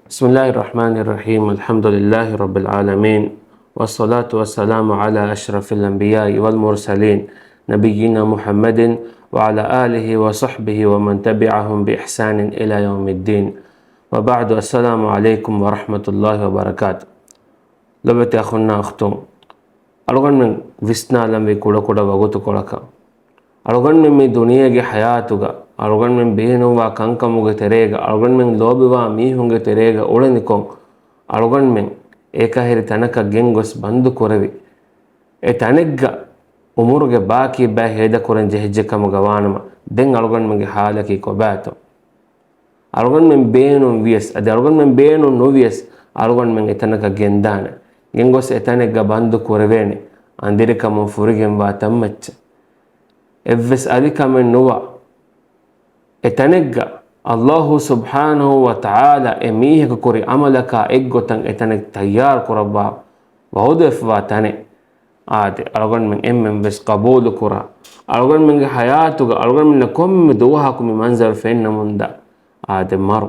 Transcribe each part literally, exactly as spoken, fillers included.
بسم الله الرحمن الرحيم. الحمد لله رب العالمين. والصلاة والسلام على أشرف الأنبياء والمرسلين نبينا محمد وعلى آله وصحبه ومن تبعهم بإحسان إلى يوم الدين. وبعد، السلام عليكم ورحمة الله وبركاته. ލޮބުވެތި އަޚުންނާ އުޚްތުން، އަޅުގަނޑުމެން ވިސްނާލަންވީ ކުޑަކުޑަ ވަގުތުކޮޅަކަށް. އަޅުގަނޑުމެން މި ދުނިޔޭގެ ޙަޔާތުގަ، އަޅުގަނޑުމެން ބޭނުންވާ ކަންކަމުގެ ތެރޭގަ، އަޅުގަނޑުމެން ލޯބިވާ މީހުންގެ ތެރޭގަ އުޅެނިކޮށް، އަޅުގަނޑުމެން އެކަހެރި ތަނަކަށް ގެންގޮސް ބަންދު ކުރެވި، އެ ތަނެއްގަ އުމުރުގެ ބާކީ ބައެއް ހޭދަކުރަން ޖެހިއްޖެ ކަމުގަ ވާނަމަ، ދެން އަޅުގަނޑުމެންގެ ޙާލަކީ ކޮބާތޯ؟ އަޅުގަނޑުމެން ބޭނުން ވިޔަސް، އަދި އަޅުގަނޑުމެން ބޭނުން ނުވިޔަސް، އަޅުގަނޑުމެން އެތަނަކަށް ގެންދާނެ. ގެންގޮސް އެތަނެއްގަ ބަންދު ކުރެވޭނެ، އަނދިރިކަމުން ފުރިގެންވާ ތަންމައްޗަށް. އެއްވެސް އަލިކަމެއް ނުވާ އެ ތަނެއްގަ، އައްލާހު ސުބްޙާނަހު ވަ ތަޢާލާ އެ މީހަކު ކުރި ޢަމަލަކާ އެއްގޮތަށް އެތަނެއް ތައްޔާރު ކުރައްވާ ވަޢުދުވެފަވާ ތަނެއް. އާދެ، އަޅުގަނޑުމެން އެންމެން ވެސް ޤަބޫލު ކުރާ، އަޅުގަނޑުމެންގެ ޙަޔާތުގަ އަޅުގަނޑުމެންނަށް ކޮންމެ ދުވަހަކު މި މަންޒަރު ފެންނަމުންދާ. އާދެ، މަރު.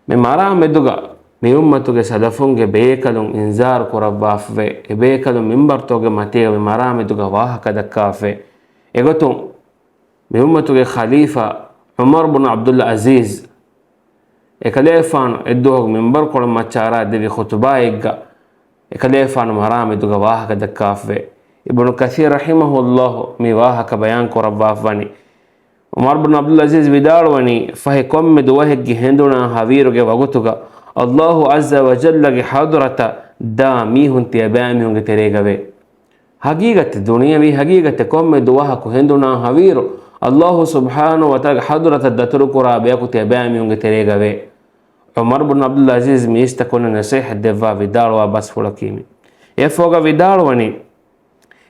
މި މަރާ މެދުގަ މި އުއްމަތުގެ ސަލަފުންގެ ބޭކަލުން އިންޒާރު ކުރައްވާފަވޭ. އެ ބޭކަލުން މިންބަރުތަކުގެ މަތީގަ މި މަރާ މެދުގަ ވާހަކަ ދައްކާފަވޭ. އެގޮތުން މި އުއްމަތުގެ ޚަލީފާ ޢުމަރު ބުނު ޢަބްދުލް ޢަޒީޒް އެކަލޭފާނު އެއްދުވަހު މިންބަރުކޮޅު މައްޗަށް އަރާ ދެވި ޚުތުބާއެއްގަ އެކަލޭފާނު މަރާމެދުގަ ވާހަކަ ދައްކާފަވޭ. އިބްނު ކަސީރު ރަޙިމަހުﷲ މި ވާހަކަ ބަޔާން ކުރައްވާފަވަނީ، ޢުމަރު ބުނު ޢަބްދުލް ޢަޒީޒް ވިދާޅުވަނީ، ފަހެ ކޮންމެ ދުވަހެއްގެ ހެނދުނާ ހަވީރުގެ ވަގުތުގަ އައްލާހު ޢައްޒަ ވަޖައްލަގެ ޙަޟްރަތަށް ދާ މީހުން ތިޔަބައިމީހުންގެ ތެރޭގަވޭ. ޙަޤީޤަތެއް، ދުނިޔަވީ ޙަޤީޤަތެއް، ކޮންމެ ދުވަހަކު ހެނދުނާ ހަވީރު އައްލާހު ސުބްޙާނަހު ވަތަޢާލާގެ ޙަޟްރަތަށް ދަތުރުކުރާ ބަޔަކު ތިޔަބައިމީހުންގެ ތެރޭގަވޭ. ޢުމަރު ބުނު ޢަބްދުލް ޢަޒީޒް މީސްތަކުންނަށް ނަޞޭޙަތް ދެއްވާ ވިދާޅުވާ ބަސްފުޅަކީ މި. އެއަށްފަހުގަ ވިދާޅުވަނީ،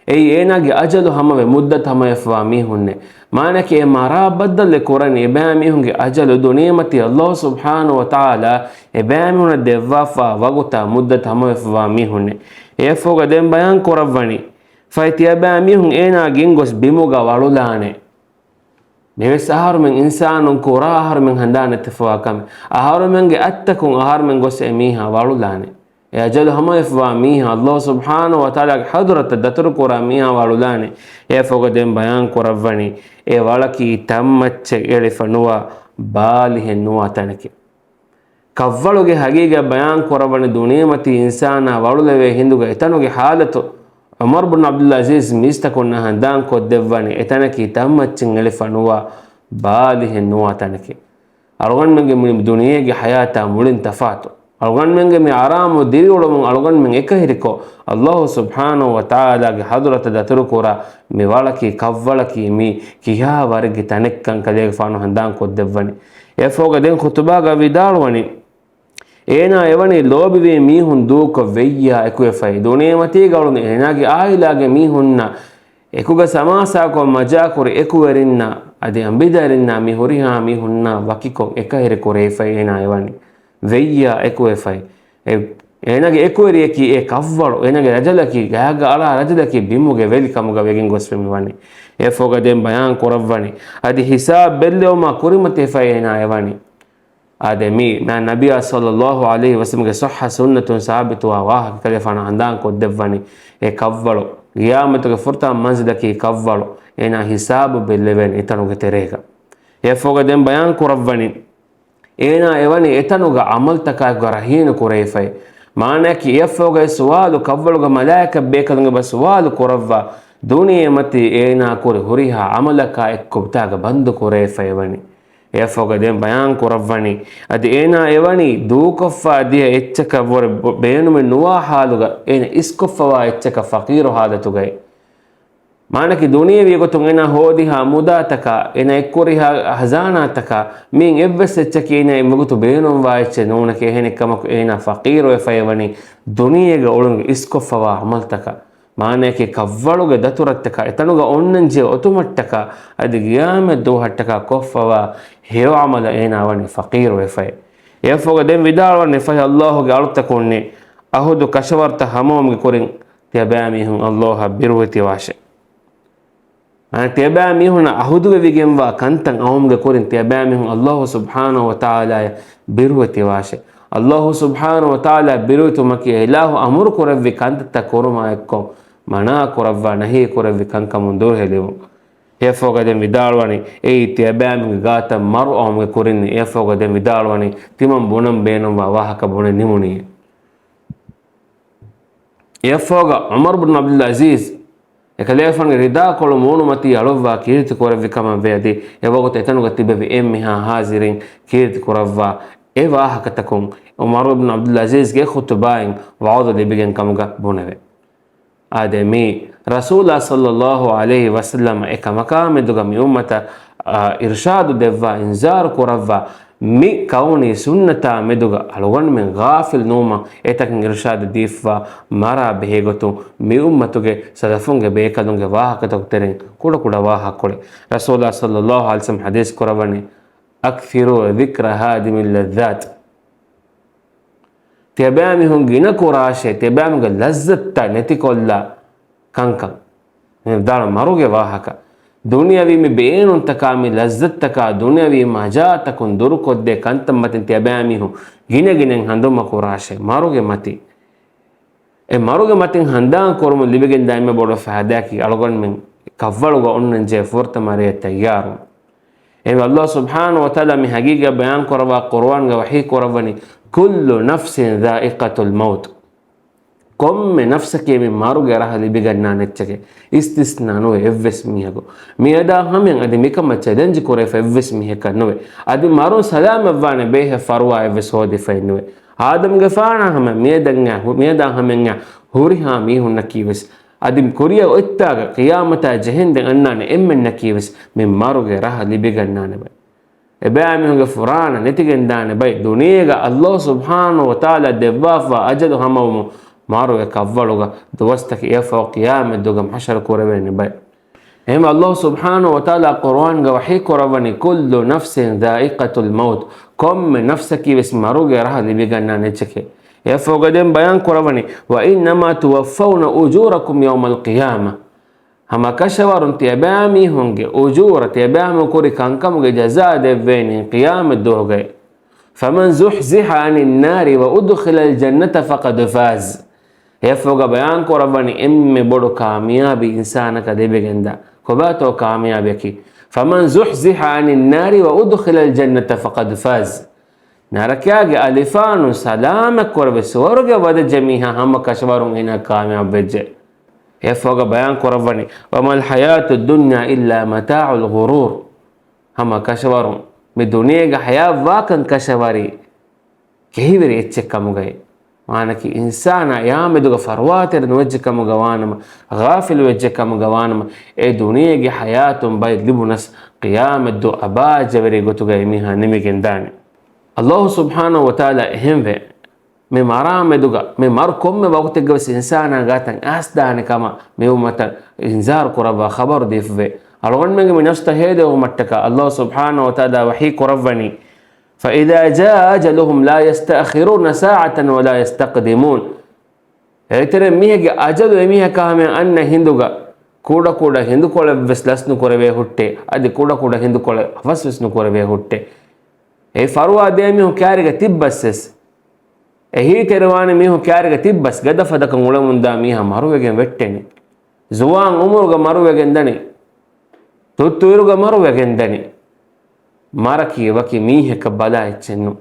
އެއީ އޭނާގެ އަޖަލު ހަމަވެ، މުއްދަތު ހަމަވެފަވާ މީހުންނޭ. މާނައަކީ އެ މަރާ ބައްދަލެއް ކުރަނީ އެބައިމީހުންގެ އަޖަލު ދުނިޔެމަތީ އައްލާހު ސުބްޙާނަހު ވަތަޢާލާ އެބައިމީހުނަށް ދެއްވާފާ ވަގުތާ މުއްދަތު ހަމަވެފަވާ މީހުންނޭ. އެއަށްފަހުގަ ދެން ބަޔާން ކުރައްވަނީ، ފަހެ ތިޔަބައިމީހުން އޭނާ ގެންގޮސް ބިމުގަ ވަޅުލާނެ. މިވެސް އަހަރުމެން އިންސާނުން ކުރާ އަހަރުމެން ހަނދާނެތިފަވާ ކަމެއް. އަހަރުމެންގެ އަތްތަކުން އަހަރުމެން ގޮސް އެ މީހާ ވަޅުލާނެ. އެ އަޖަލު ހަމަވެފަވާ މީހާ، އައްލާހު ސުބްޙާނަހު ވަތަޢާލާގެ ޙަޟްރަތަށް ދަތުރުކުރާ މީހާ ވަޅުލާނެ. އެއަށްފަހުގަ ދެން ބަޔާން ކުރައްވަނީ، އެ ވަޅަކީ ތަންމައްޗެއް އެޅިފަ ނުވާ، ބާލިހެއް ނުވާ ތަނެކޭ. ކަށްވަޅުގެ ހަގީގަތް ބަޔާން ކުރައްވަނީ ދުނިޔެމަތީ އިންސާނާ ވަޅުލެވޭ ހިނދުގަ އެތަނުގެ ޙާލަތު ޢުމަރު ބުނު ޢަބްދުލް ޢަޒީޒް މީސްތަކުންނަށް ހަނދާން ކޮށްދެއްވަނީ އެތަނަކީ ތަންމައްޗިން އެޅިފަ ނުވާ ބާލިހެއް ނުވާ ތަނެކޭ. އަޅުގަނޑުމެންގެ މި ދުނިޔޭގެ ޙަޔާތާ މުޅިން ތަފާތު. އަޅުގަނޑުމެންގެ މި އަރާމު ދިރިއުޅުމުން އަޅުގަނޑުމެން އެކަހެރިކޮށް، އައްލާހު ސުބްޙާނަހު ވަތަޢާލާގެ ޙަޟްރަތަށް ދަތުރުކުރާ މި ވަޅަކީ ކަށްވަޅަކީ މީ ކިހާ ވަރެއްގެ ތަނެއްކަން ކަލޭގެފާނު ހަނދާން ކޮށްދެއްވަނީ. އެއަށްފަހުގަ ދެން ޚުތުބާގަ ވިދާޅުވަނީ، އޭނާ އެވަނީ ލޯބިވޭ މީހުން ދޫކޮށް ވެއްޔާ އެކުވެފައި، ދުނިޔެމަތީގަ އުޅުނު އޭނާގެ ޢާއިލާގެ މީހުންނާ އެކުގަ ސަމާސާކޮށް މަޖާކުރި އެކުވެރިންނާ އަދި އަނބިދަރިންނާ މި ހުރިހާ މީހުންނާ ވަކިކޮށް އެކަހެރި ކުރެވިފައި އޭނާ އެވަނީ. ވެއްޔާ އެކުވެފައި. އެ، އޭނާގެ އެކުވެރިޔަކީ އެ ކަށްވަޅު، އޭނާގެ ރަޖަލަކީ، ގާގަ އަޅާ ރަޖަލަކީ ބިމުގެ ވެލި ކަމުގަ ވެގެން ގޮސްފަ މި ވަނީ. އެއަށްފަހުގަ ދެން ބަޔާން ކުރައްވަނީ، އަދި ހިސާބް ބެއްލެވުމާ ކުރިމަތިވެފައި އޭނާ އެވަނީ. އާދެ، މީ މާ ނަބިއްޔާ ޞައްލައްލާހު ޢަލައިހި ވަސައްލަމްގެ ޞައްޙަ ސުންނަތުން ސާބިތުވާ ވާހަކަ ކަލޭފާނު ހަނދާން ކޮށްދެއްވަނީ. އެ ކަށްވަޅު، ޤިޔާމަތުގެ ފުރަތަމަ މަންޒިލަކީ ކަށްވަޅު، އޭނާ ހިސާބު ބެއްލެވޭނެ އެތަނުގެ ތެރޭގަ. އެއަށްފަހުގަ ދެން ބަޔާން ކުރައްވަނީ، އޭނާ އެވަނީ އެތަނުގަ ޢަމަލްތަކާއެކުގަ ރަހީނު ކުރެވިފައި. މާނައަކީ އެއަށްފަހުގައި ސުވާލު ކަށްވަޅުގަ މަލާއިކަ ބޭކަލުން އެބަ ސުވާލު ކުރައްވާ، ދުނިޔެމަތީ އޭނާ ކުރި ހުރިހާ ޢަމަލަކާ އެއްކޮބުތާގަ ބަންދު ކުރެވިފައި ވަނީ. އެއަށްފަހުގަ ދެން ބަޔާން ކުރައްވަނީ، އަދި އޭނާ އެވަނީ ދޫކޮށްފަ ދިޔަ އެއްޗަކަށްވުރެ ބޭނުމެއް ނުވާ ޙާލުގަ، އޭނަ އިސްކޮށްފަވާ އެއްޗަކަށް ފަޤީރު ޙާލަތުގައި. މާނައަކީ ދުނިޔެވީ ގޮތުން އޭނާ ހޯދިހާ މުދާތަކާ، އޭނާ އެއްކުރިހާ ހަޒާނާތަކާ، މިއިން އެއްވެސް އެއްޗަކީ އޭނާ އެ ވަގުތު ބޭނުންވާ އެއްޗެއް ނޫނެކޭ. އެހެނެއްކަމަކު އޭނާ ފަޤީރުވެފައިވަނީ ދުނިޔޭގަ އުޅުނު އިސްކޮށްފަވާ ޢަމަލްތަކަށް. މާނައަކީ ކަށްވަޅުގެ ދަތުރަށްޓަކާ، އެތަނުގަ އޮންނަންޖެހޭ އޮތުމަށްޓަކާ، އަދި ޤިޔާމަތް ދުވަހަށްޓަކާ ކޮށްފަވާ ހެޔޮ ޢަމަލަށް އޭނާ ވަނީ ފަޤީރުވެފައި. އެއަށްފަހުގަ ދެން ވިދާޅުވަނީ، ފަހެ އައްލާހުގެ އަޅުތަކުންނޭ އަހުދު ކަށަވަރުތައް ހަމަވުމުގެ ކުރިން ތިޔަބައިމީހުން އައްލާހަށް ބިރުވެތިވާށޭ. އަނެއް ތިޔަބައިމީހުންނަށް އަހުދުވެވިގެންވާ ކަންތައް އައުމުގެ ކުރިން ތިޔަބައިމީހުން އައްލާހު ސުބްޙާނަހު ވަތަޢާލާއަށް ބިރުވެތިވާށޭ. އައްލާހު ސުބްޙާނަހު ވަތަޢާލާ ބިރުވެތުމަކީ އިލާހު އަމުރު ކުރެއްވި ކަންތައްތައް ކުރުމާ އެއްކޮށް، މަނާ ކުރައްވާ ނަހީ ކުރެއްވި ކަންކަމުން ދުރުހެލިވުން. އެއަށްފަހުގަ ދެން ވިދާޅުވަނީ، އެއީ ތިޔަބައިމީހުންގެ ގާތަށް މަރު އައުމުގެ ކުރިން. އެއަށްފަހުގަ ދެން ވިދާޅުވަނީ، ތިމަން ބުނަން ބޭނުންވާ ވާހަކަ ބުނެ ނިމުނީ. އެއަށްފަހުގަ ޢުމަރު ބުން ޢަބްދުލް ޢަޒީޒް އެކަލޭގެފާނުގެ ރިދާކޮޅު މޫނުމަތީ އަޅުއްވާ ކީރިތި ކުރެއްވި ކަމަށް ވޭ އަދި، އެވަގުތު އެތަނުގަ ތިބެވި އެންމެހާ ހާޒިރިން ކީރިތި ކުރައްވާ އެ ވާހަކަތަކުން ޢުމަރު ބުން ޢަބްދުލް ޢަޒީޒްގެ ޚުތުބާއިން ވަޢުޡު ލިބިގެން ކަމުގަ ބުނެވޭ. އާދެ، މީ ރަސޫލާ ޞައްލައްލާހު ޢަލައިހި ވަސައްލަމަ އެ ކަމަކާ މެދުގަ މި އުއްމަތަށް، އާ، އިރުޝާދު ދެއްވާ، އިންޒާރު ކުރައްވާ، މި ކައުނީ ސުންނަތާ މެދުގަ އަޅުގަނޑުމެން ޣާފިލް ނުވުމަށް އެތަކެއް އިރުޝާދު ދީފަ މަރާ ބެހޭގޮތުން މި އުއްމަތުގެ ސަލަފުންގެ ބޭކަލުންގެ ވާހަކަތަކު ތެރެއިން ކުޑަކުޑަ ވާހަކަކޮޅެއް. ރަސޫލާ ޞައްލައްލާހު ޢަލައިހި ވަސައްލަމަ ޙަދީޘް ކުރައްވަނީ، "أكثروا ذكر هادم اللذات." ތިޔަބައިމީހުން ގިނަ ކުރާށޭ، ތިޔަބައިމީހުންގެ ލައްޒަތްތައް ނެތިކޮށްލާ ކަންކަން. މި ވިދާޅު މަރުގެ ވާހަކަ. ދުނިޔަވީ މި ބޭނުންތަކާ، މި ލައްޒަތްތަކާ، ދުނިޔަވީ މަޖާތަކުން ދުރުކޮށްދޭ ކަންތައް މަތިން ތިޔަބައިމީހުން ގިނަގިނައިން ހަނދުމަކުރާށޭ، މަރުގެ މަތި. އެ މަރުގެ މަތިން ހަނދާން ކުރުމުން ލިބިގެންދާ އެންމެ ބޮޑު ފައިދާއަކީ އަޅުގަނޑުމެން ކަށްވަޅުގަ އޮންނަންޖެހޭ ފުރަތަމަ ރެޔަށް ތައްޔާރުވުން. އެހެންވެ، އައްލާހު ސުބްޙާނަހު ވަތަޢާލާ މި ޙަޤީޤަތް ބަޔާން ކުރައްވާ ޤުރުއާންގަ ވަޙީ ކުރައްވަނީ، "كل نفس ذائقة الموت." ކޮންމެ ނަފްސަކީ މި މަރުގެ ރަހަ ލިބިގަންނާނެ އެއްޗެކޭ. އިސްތިސްނާ ނުވޭ އެއްވެސް މީހަކު. މިއަދާ ހަމަޔަށް އަދި މިކަމަށް ޗެލެންޖް ކުރެވިފަ އެއްވެސް މީހަކަށް ނުވޭ. އަދި މަރުން ސަލާމަތްވާނެ ބޭހެއް ފަރުވާ އެއްވެސް ހޯދިފައެއް ނުވޭ. އާދަމްގެފާނާ ހަމަ މިއަދަށް އައި ހު-، މިއަދާ ހަމަޔަށް އައި ހުރިހާ މީހުންނަކީވެސް އަދި ކުރިއަށް އޮތްތާގަ ޤިޔާމަތާ ޖެހެންދެން އަންނާނެ އެންމެންނަކީވެސް މި މަރުގެ ރަހަ ލިބިގަންނާނެ ބައެއް. އެބައިމީހުންގެ ފުރާނަ ނެތިގެންދާނެ ބައެއް. ދުނިޔޭގަ އައްލާހު ސުބްޙާނަހު ވަތަޢާލާ ދެއްވާފާ އަޖަލު ހަމަވުމުން މަރު އެ ކަށްވަޅުގަ ދުވަސްތަކެއް އެއަށްފަހު ޤިޔާމަތްދުވަހުގަ މަޙްޝަރު ކުރެވޭނެ ބައެއް. އެހެންވެ އައްލާހު ސުބްޙާނަހު ވަތަޢާލާ ޤުރުއާންގަ ވަޙީ ކުރައްވަނީ، "كل نفس ذائقة الموت." ކޮންމެ ނަފްސަކީވެސް މަރުގެ ރަހަ ލިބިގަންނާނެ އެއްޗެކޭ. އެއަށްފަހުގަ ދެން ބަޔާން ކުރައްވަނީ، "وإنما توفون أجوركم يوم القيامة." ހަމަ ކަށަވަރުން ތިޔަބައިމީހުންގެ އުޖޫރަ، ތިޔަބައިމީހުން ކުރި ކަންކަމުގެ ޖަޒާ ދެއްވޭނީ ޤިޔާމަތްދުވަހުގައި. "فمن زحزح عن النار وأدخل الجنة فقد فاز." އެއަށްފަހުގަ ބަޔާން ކުރައްވަނީ އެންމެ ބޮޑު ކާމިޔާބީ އިންސާނަކަށް ލިބިގެންދާ. ކޮބާތޯ ކާމިޔާބީއަކީ؟ "فمن زحزح عن النار وأدخل الجنة فقد فاز." ނަރަކައިގެ އަލިފާނުން ސަލާމަތް ކުރެވި ސުވަރުގެ ވަދެއްޖެ މީހާ ހަމަ ކަށަވަރުން އޭނާ ކާމިޔާބު ވެއްޖެ. އެއަށްފަހުގަ ބަޔާން ކުރައްވަނީ، "وما الحياة الدنيا إلا متاع الغرور." ހަމަ ކަށަވަރުން މި ދުނިޔޭގެ ޙަޔާތްވާކަން ކަށަވަރީ ކެހިވެރި އެއްޗެއް ކަމުގައި. މާނަކީ އިންސާނާ އެއާމެދުގަ ފަރުވާތެރި ނުވެއްޖެ ކަމުގަ ވާނަމަ، ޣާފިލު ވެއްޖެ ކަމުގަ ވާނަމަ، އެ ދުނިޔޭގެ ޙަޔާތުން ބައެއް ލިބުނަސް، ޤިޔާމަތްދުވަހު އަބާއްޖަވެރި ގޮތުގައި މީހާ ނިމިގެންދާނެ. އައްލާހު ސުބްޙާނަހު ވަތަޢާލާ އެހެންވެ، މި މަރާމެދުގަ މި މަރު ކޮންމެ ވަގުތެއްގަވެސް އިންސާނާ ގާތަށް އައިސްދާނެ ކަމަށް މި އުއްމަތަށް އިންޒާރު ކުރައްވާ ޚަބަރު ދީފަވޭ. އަޅުގަނޑުމެންގެ މި ނަފްސުތައް ހޭދެވުމަށްޓަކާ އައްލާހު ސުބްޙާނަހު ވަތަޢާލާ ވަޙީ ކުރައްވަނީ، "فإذا جاء أجلهم لا يستأخرون ساعة ولا يستقدمون." އެއިތެރެ މީހެއްގެ އަޖަލު އެމީހަކާ ހަމަޔަށް އަންނަ ހިނދުގަ ކުޑަކުޑަ ހިނދުކޮޅެއްވެސް ލަސް ނުކުރެވޭ ހުއްޓޭ، އަދި ކުޑަކުޑަ ހިނދުކޮޅެއް ހަފަސްވެސް ނުކުރެވޭ ހުއްޓޭ. އެ ފަރުވާ ދޭ މީހުން ކާރިގަ ތިއްބަސްވެސް، އެހީތެރިވާނެ މީހުން ކާރިގަ ތިއްބަސް، ގަދަފަދަކަށް އުޅެމުންދާ މީހާ މަރުވެގެން ވެއްޓެނީ. ޒުވާން އުމުރުގަ މަރުވެގެން ދަނީ. ތުއްތުއިރުގަ މަރުވެގެން ދަނީ. މަރަކީ ވަކި މީހަކަށް ބަލާ އެއްޗެއް ނޫން.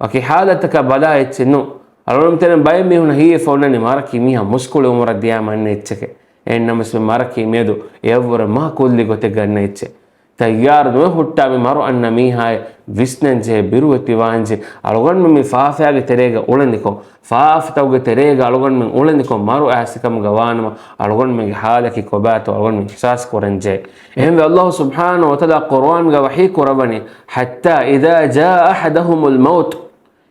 ވަކި ޙާލަތަކަށް ބަލާ އެއްޗެއް ނޫން. އަޅުގަނޑުމެން ތެރެއިން ބައެއް މީހުންނަށް ހީވެފަ އޮންނަނީ މަރަކީ މީހާ މުސްކުޅި އުމުރަށް ދިޔާމަ އަންނަ އެއްޗެކޭ. އެހެންނަމަވެސް މި މަރަކީ މިއަދު އެއަށްވުރެ މާ ކުއްލި ގޮތެއްގަ އަންނަ އެއްޗެއް. ތައްޔާރު ނުވެ ހުއްޓާ މި މަރު އަންނަ މީހާއަށް ވިސްނަންޖެހޭ، ބިރުވެތިވާންޖެހޭ. އަޅުގަނޑުމެން މި ފާފައިގެ ތެރޭގަ އުޅެނިކޮށް، ފާފަތަކުގެ ތެރޭގަ އަޅުގަނޑުމެން އުޅެނިކޮށް މަރު އައިސް ކަމުގަ ވާނަމަ، އަޅުގަނޑުމެންގެ ޙާލަކީ ކޮބާތޯ އަޅުގަނޑުމެން އިޙްސާސް ކުރަންޖެހޭ. އެހެންވެ، އައްލާހު ސުބްޙާނަހު ވަތަޢާލާ ޤުރުއާންގަ ވަޙީ ކުރައްވަނީ، "حتى إذا جاء أحدهم الموت."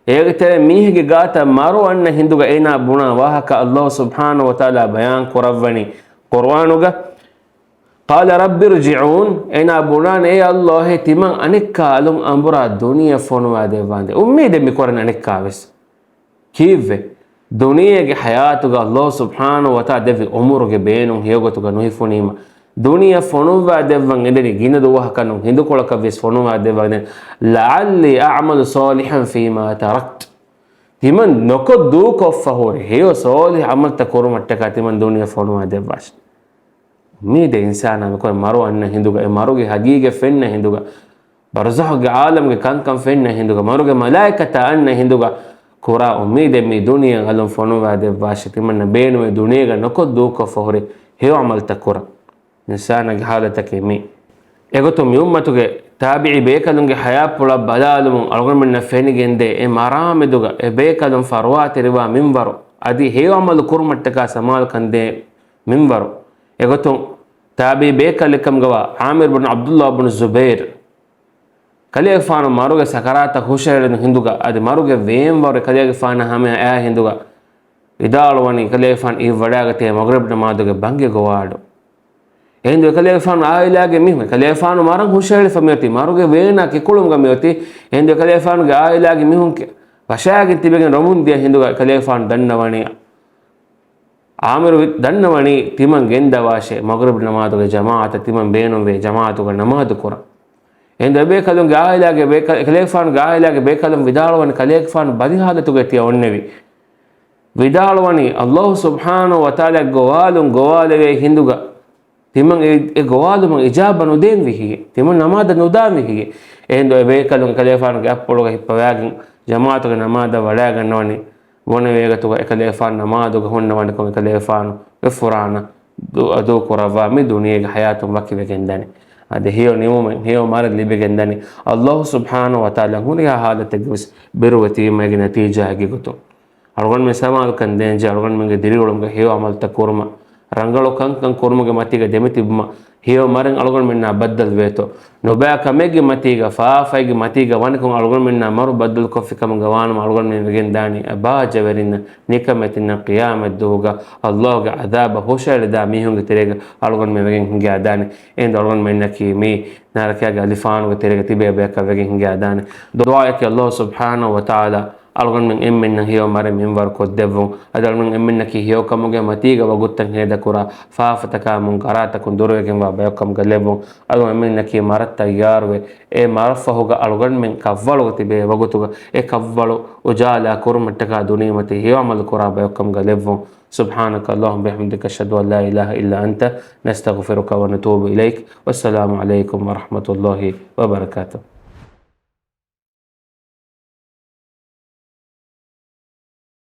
އޭގެ ތެރެ މީހެއްގެ ގާތަށް މަރު އަންނަ ހިނދުގަ އޭނާ ބުނާ ވާހަކަ އައްލާހު ސުބްޙާނަހު ވަތަޢާލާ ބަޔާން ކުރައްވަނީ ޤުރުއާނުގަ، "قال رب ارجعون." އޭނާ ބުނާނެ، "އޭ އައްލާހޭ، ތިމަން އަނެއްކާ އަލުން އަނބުރާ ދުނިޔެ ފޮނުވާ ދެއްވާނދޭ." އުއްމީދެއް މި ކުރަން އަނެއްކާވެސް. ކީއްވެ؟ ދުނިޔޭގެ ޙަޔާތުގަ އައްލާހު ސުބްޙާނަހު ވަތަޢާލާ ދެއްވި އުމުރުގެ ބޭނުން ހެޔޮގޮތުގަ ނުހިފުނީމަ، ދުނިޔެ ފޮނުއްވާ ދެއްވަން އެދެނީ ގިނަ ދުވަހަކަށް ނޫން، ހިނދުކޮޅަކަށް ވެސް ފޮނުވާ ދެއްވަން އެދެނީ. لعلي أعمل صالحا فيما تركت. ތިމަން ނުކޮށް ދޫކޮށްފަ ހުރި ހެޔޮ ސޯލިހު ޢަމަލުތައް ކުރުމަށްޓަކާ ތިމަން ދުނިޔެ ފޮނުވާ ދެއްވާށި. އުއްމީދެއް އިންސާނާ މިކޮށް މަރު އަންނަ ހިނދުގަ، އެ މަރުގެ ހަގީގަތް ފެންނަ ހިނދުގަ، ބަރްޒަޚުގެ ޢާލަމުގެ ކަންކަން ފެންނަ ހިނދުގަ، މަރުގެ މަލާއިކަތާ އަންނަ ހިނދުގަ، ކުރާ އުއްމީދެއް މި ދުނިޔެ އަލުން ފޮނުވާ ދެއްވާށި. ތިމަންނަ ބޭނުމޭ ދުނިޔޭގަ ނުކޮށް ދޫކޮށްފަ ހުރި ހެޔޮ ޢަމަލުތައް ކުރަން. އިންސާނާގެ ޙާލަތަކީ މީ. އެގޮތުން މި އުއްމަތުގެ ތާބިޢީ ބޭކަލުންގެ ޙަޔާތްޕުޅަށް ބަލާލުމުން އަޅުގަނޑުމެންނަށް ފެނިގެންދޭ އެ މަރާމެދުގަ އެ ބޭކަލުން ފަރުވާތެރިވާ މިންވަރު، އަދި ހެޔޮ ޢަމަލު ކުރުމަށްޓަކާ ސަމާލުކަންދޭ މިންވަރު. އެގޮތުން ތާބިޢީ ބޭކަލެއްކަމުގަވާ ޢާމިރު ބުނު ޢަބްދުﷲ ބުނު ޒުބައިރު، ކަލޭގެފާނު މަރުގެ ސަކަރާތަށް ހުށަހެޅުނު ހިނދުގަ، އަދި މަރުގެ ވޭންވަރު ކަލޭގެފާނަށް ހަމައައި ހިނދުގަ، ވިދާޅުވަނީ ކަލޭގެފާނު އިއްވަޑާގަތޭ މަޣްރިބް ނަމާދުގެ ބަންގެ ގޮވާލު. އެހިނދު އެކަލޭގެފާނު އާއިލާގެ މީހުން، ކަލޭގެފާނު މަރަން ހުށަހެޅިފަ މިއޮތީ، މަރުގެ ވޭނާ ކިކުޅުމުގަ މިއޮތީ. އެހިނދު އެކަލޭގެފާނުގެ އާއިލާގެ މީހުން ކެ-، ވަށާގެން ތިބެގެން ރޮމުން ދިޔަ ހިނދުގަ ކަލޭގެފާނު ދަންނަވަނީ، ޢާމިރު ވި-، ދަންނަވަނީ ތިމަން ގެންދަވާށޭ، މަޣްރިބް ނަމާދުގެ ޖަމާޢަތަށް ތިމަން ބޭނުންވޭ ޖަމާޢަތުގަ ނަމާދު ކުރަން. އެހިނދު އެބޭކަލުންގެ އާއިލާގެ ބޭކަ-، ކަލޭގެފާނުގެ އާއިލާގެ ބޭކަލުން ވިދާޅުވަނީ ކަލޭގެފާނު ބަދި ޙާލަތުގައި ތިޔަ އޮންނެވި. ވިދާޅުވަނީ، ﷲ ސުބްޙާނަހޫ ވަތަޢާލާގެ ގޮވާލުން ގޮވާލެވޭ ހިނދުގަ ތިމަން އެ، އެ ގޮވާލުމަށް އިޖާބަ ނުދޭން ވިހިގެ، ތިމަން ނަމާދަށް ނުދާން ވިހިގެ. އެހިނދު އެބޭކަލުން ކަލޭގެފާނުގެ އަތްޕުޅުގަ ހިއްޕަވާގެން ޖަމާޢަތުގެ ނަމާދަށް ވަޑާގަންނަވަނީ. ބޮނެ ވޭގޮތުގަ އެކަލޭގެފާނު ނަމާދުގަ ހުންނަވަނިކޮށް އެކަލޭގެފާނުގެ ފުރާނަ ދު-، ދޫކުރައްވާ މި ދުނިޔޭގެ ޙަޔާތުން ވަކިވެގެން ދަނީ. އަދި ހެޔޮ ނިމުމެއް، ހެޔޮ މަރެއް ލިބިގެން ދަނީ. ﷲ ސުބްޙާނަހޫ ވަތަޢާލާ ހުރިހާ ޙާލަތެއްގަ ވެސް ބިރުވެތީމައިގެ ނަތީޖާއެއްގެ ގޮތުން. އަޅުގަނޑުމެން ސަމާލުކަން ދޭންޖެހޭ އަޅުގަނޑުމެންގެ ދިރިއުޅުމުގެ ހެޔޮ ޢަމަލުތައް ކުރުމަށް، ރަނގަޅު ކަންކަން ކުރުމުގެ މަތީގަ ދެމިތިބުމަށް، ހެޔޮ މަރެއް އަޅުގަނޑުމެންނާ ބައްދަލުވޭތޯ. ނުބައި ކަމެއްގެ މަތީގަ، ފާފައެއްގެ މަތީގަ ވަނިކޮށް އަޅުގަނޑުމެންނާ މަރު ބައްދަލުކޮށްފި ކަމުގަ ވާނަމަ އަޅުގަނޑުމެން ވެގެން ދާނީ އެބާއްޖަވެރިންނަށް، ނިކަމެތިންނަށް ޤިޔާމަތްދުވަހުގަ ﷲގެ ޢަޛާބަށް ހުށައެޅިދާ މީހުންގެ ތެރޭގަ އަޅުގަނޑުމެން ވެގެން ހިނގާދާނެ. އެހިނދު އަޅުގަނޑުމެންނަކީ މީ ނަރަކައިގެ އަލިފާނުގެ ތެރޭގަ ތިބޭ ބަޔަކަށް ވެގެން ހިނގާދާނެ. ދުޢާއަކީ ﷲ ސުބްޙާނަހޫ ވަތަޢާލާ އަޅުގަނޑުމެން އެންމެންނަށް ހެޔޮ މަރެއް މިންވަރު ކޮށްދެއްވުން. އަދި އަޅުގަނޑުމެން އެންމެންނަކީ ހެޔޮ ކަމުގެ މަތީގަ ވަގުތުތައް ހޭދަކުރާ، ފާފަތަކާ މުންކަރާތަކުން ދުރުވެގެންވާ ބަޔަކު ކަމުގަ ލެއްވުން. އަޅުގަނޑުމެންނަކީ މަރަށް ތައްޔާރުވެ، އެ މަރަށްފަހުގަ އަޅުގަނޑުމެން ކަށްވަޅުގަ ތިބޭ ވަގުތުގަ އެ ކަށްވަޅު އުޖާލާ ކުރުމަށްޓަކާ ދުނިޔެމަތީ ހެޔޮ ޢަމަލު ކުރާ ބަޔަކު ކަމުގަ ލެއްވުން. سبحانك اللهم وبحمدك، أشهد أن لا إله إلا أنت، نستغفرك ونتوب إليك. والسلام عليكم ورحمة الله وبركاته.